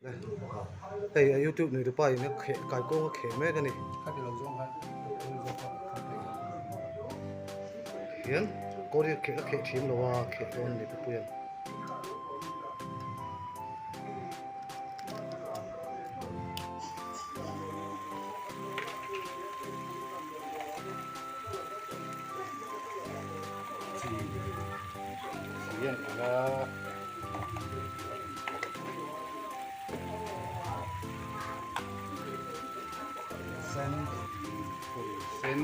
Hei a youtube nei tupa in a kheh kai kawng a kheh mek a ni. Hian kawr hi a kheh a kheh thiam lo a kheh dawn a ni Pupuia'n. Chi hian a la. Sen sen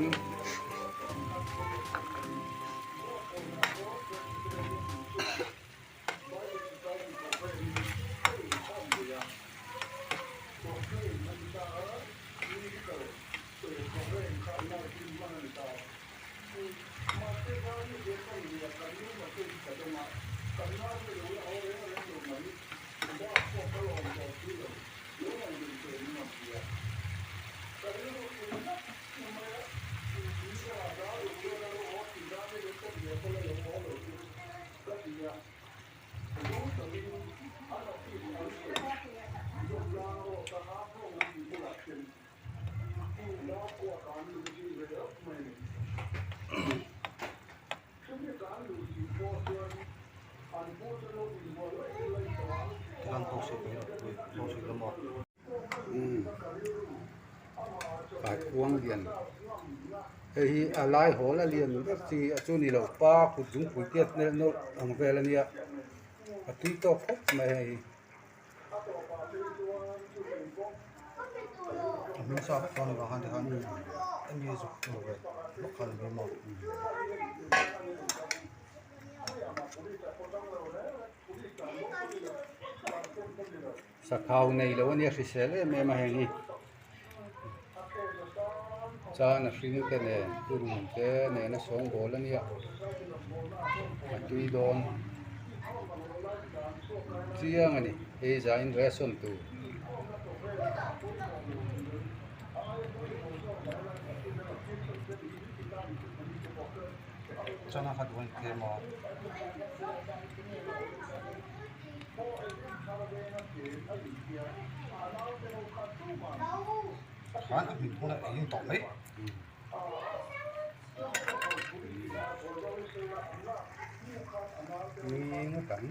Kaikuang lian hei hi a lai hawl a lian ber chi a chu ni lo pa kut zungpui tiat nelh nawlh ang vel a nia a tui tawk khawp mai hei hi. A hming sa vek dawn avang khan tikhan enge zuk lo ve vak khan a hming maw. Sakhau nei lo a nia hrisel em em a heng hi chan a hring te nen turun te nen a sawngbawl a nia a tui dawn chiang a ni hei zain ration tur. Chana kha duh a ni tlem a. Khan a hmin hunah ei in tawh mai. Ni ngawt ang.